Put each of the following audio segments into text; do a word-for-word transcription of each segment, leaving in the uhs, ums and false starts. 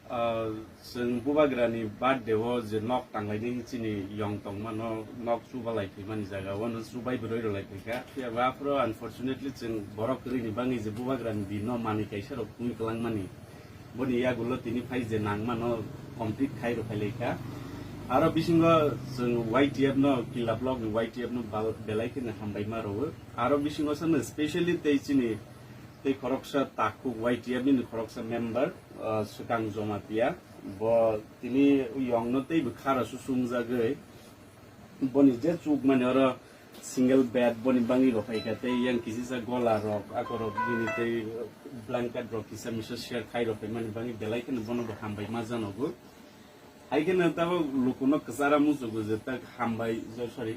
Ah, chwng bubagrani birthday o je nok tanglaini chini yong tongmano, nok chubalai phaimani jaga o no chubai bwrwi rwlai phaikha. Phiya ba aphuru unfortunately chwng borok kwrwini bangwi je bubagrani din no manwi kaisa rok twi kwlangmani. Boni yagulo tini phai je nangmano complete khai rw phailaikha. Aro bisingo chwng Y T F no, Killa block ni Y T F no bal-, belai kheno hambai ma rwo. Aro bisingo sano specially tei chini tei khoroksa takhuk Y T F ni khoroksa member, ah, Swkang Jomatia. Bo tini yong no tei bwkha rw susung jagwi. Boni je chuk mani oro single bed boni bangwi rw phaikha tei yang kisisa gola rok, ako rok bini tei blanket rok kisa misa share khai rw phaimani bangwi belai kheno bono bo hambai ma janogo. Hai kheno tabuk lukuno kwchara muchugo je tak hambai, jo, sorry,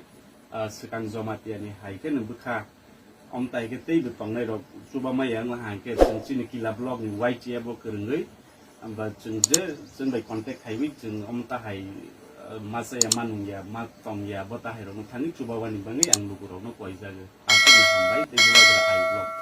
ah, Swkang Jomatia ni hai kheno bwkha. Omo tai khe teibo tongnai rok chuba maya wng ha khe chwng chini Killa block ni Y T F o kwrwngwi, hwnba chwng je chwng bai contact khaiwi chwng omo tahai, ah, ma chaya ma nungya ma tongya bo tahai rokno thangwi chuba wani bangwi ang lukurokno koijago. Aswkno hambai tei bubagra I block.